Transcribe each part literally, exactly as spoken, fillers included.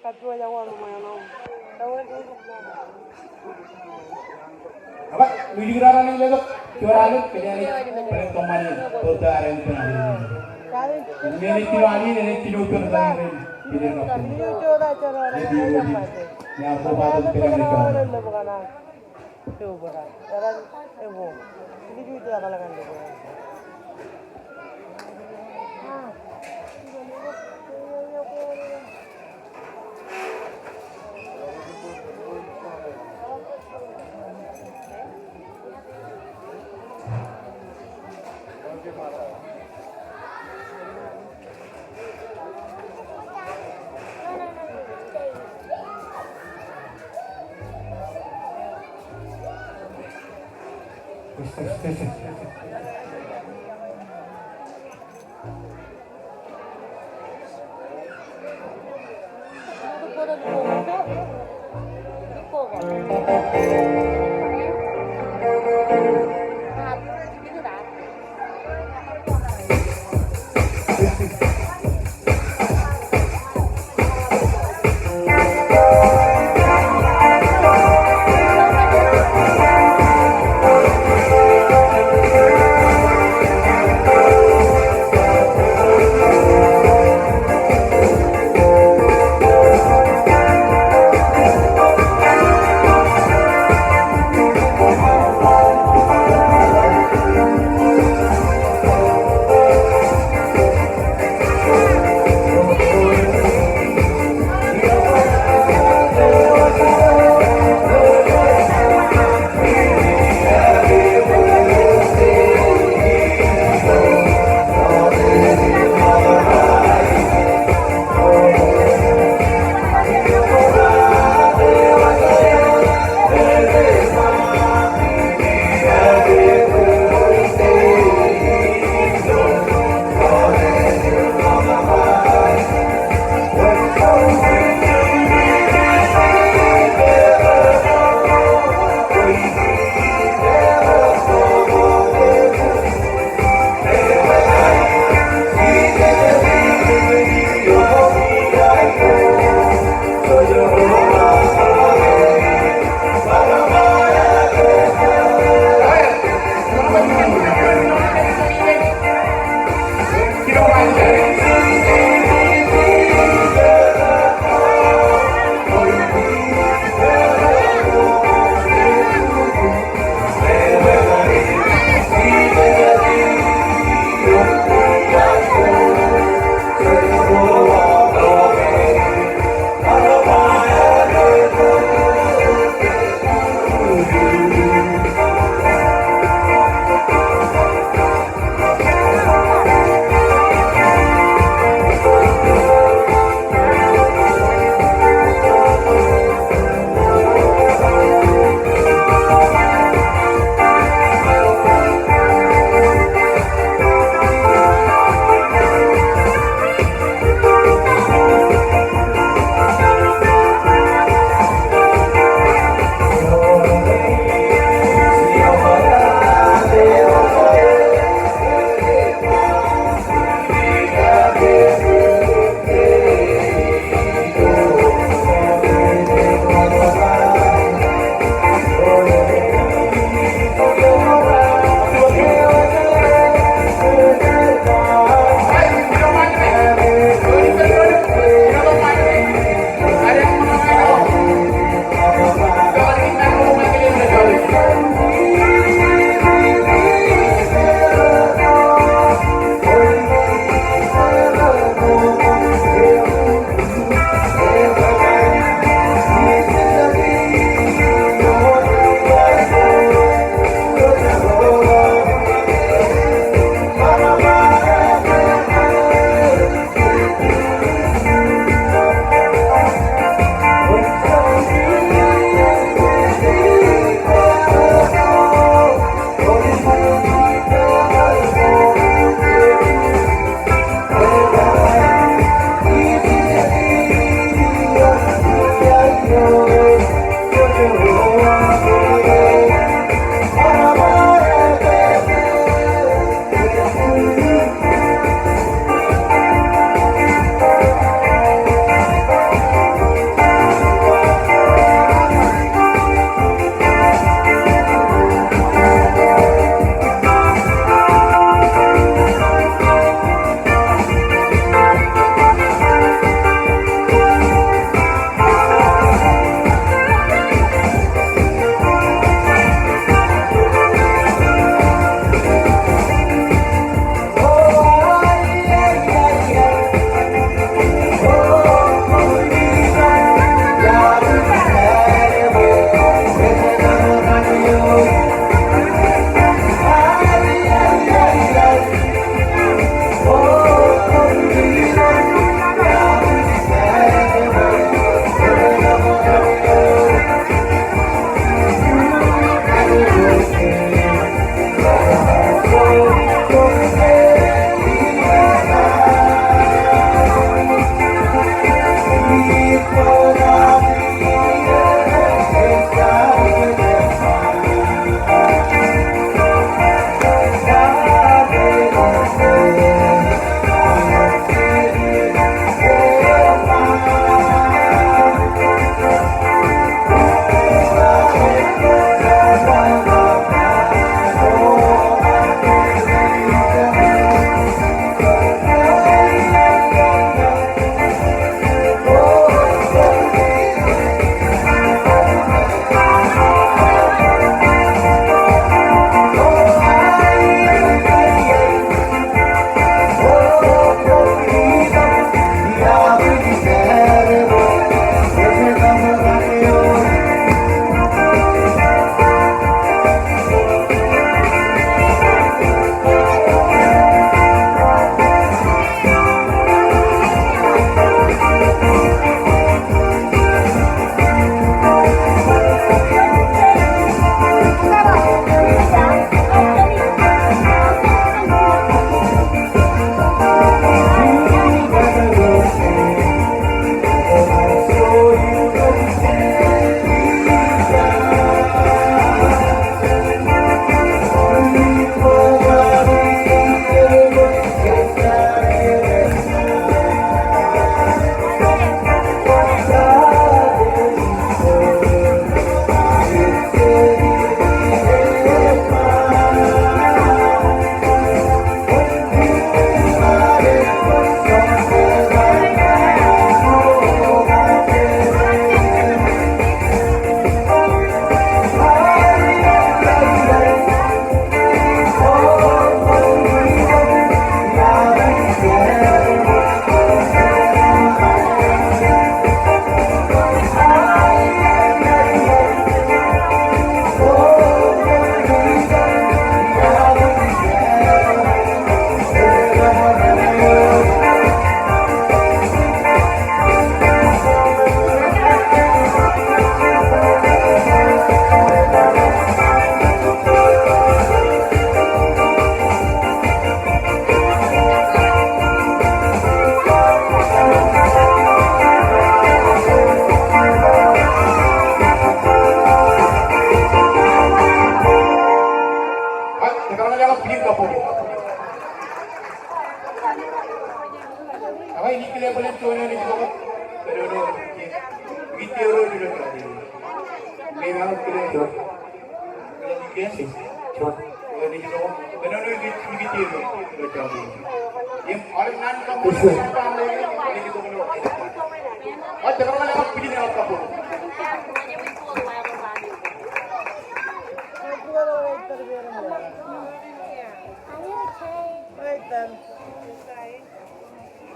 Kab, ijiraraṇ in letok, jeraḷ in, kōjeañ ej bōlen tōṃṃani, bōktok adeañ ippān adeañ. Im enaaj jino ami, enaaj jino ippān adeañ, enaaj jino ippān adeañ.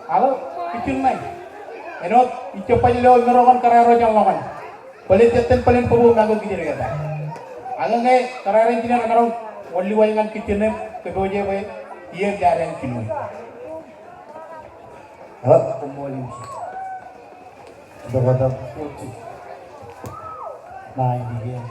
Ak kijjien ṇe, āinwōt ij jab baj lo im ro kōn kōrā ro jān ḷọk an. Bōlen jet iten bōlen bōbō make kijer kōtaan. Ak ñe kōrā ro ijin emaroñ wōnḷiwaj ñan kijjien ṇe, kōpooje bwe iien jar eo ijin ṇe. Ak koṃṃool im jab bōktok ṇa in iien.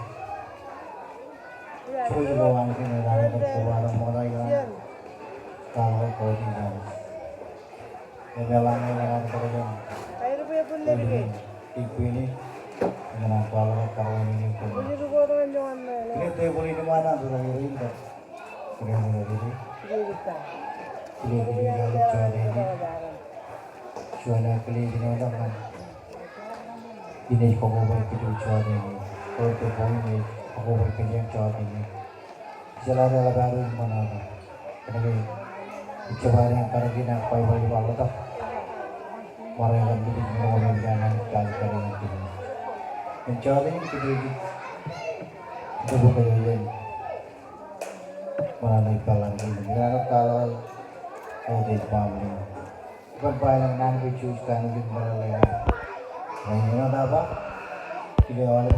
Juon aō kile ijin eo ḷọk ñan in ej kakobaik kōj juon in, kakobaik kōj juon in. Jeḷā eḷap ad ṃōṇōṇō. Kōnke ij jab ad en karōk in ak Baibōḷ ej ba ḷotak, ṃare kar mijit ñan ṃōṇōṇō in kōn juon in kōjro. Im juon in kōjro ej debōk eo ien. Ṃōṇōṇō ippaḷ an kiiō im ilo aō kwaḷọk eo ej baaṃle. Iban ba elōñ naan bwe Jews kain eo ej ṃōṇōṇō ḷọk. Ṃōṇōṇō ba, kile aolep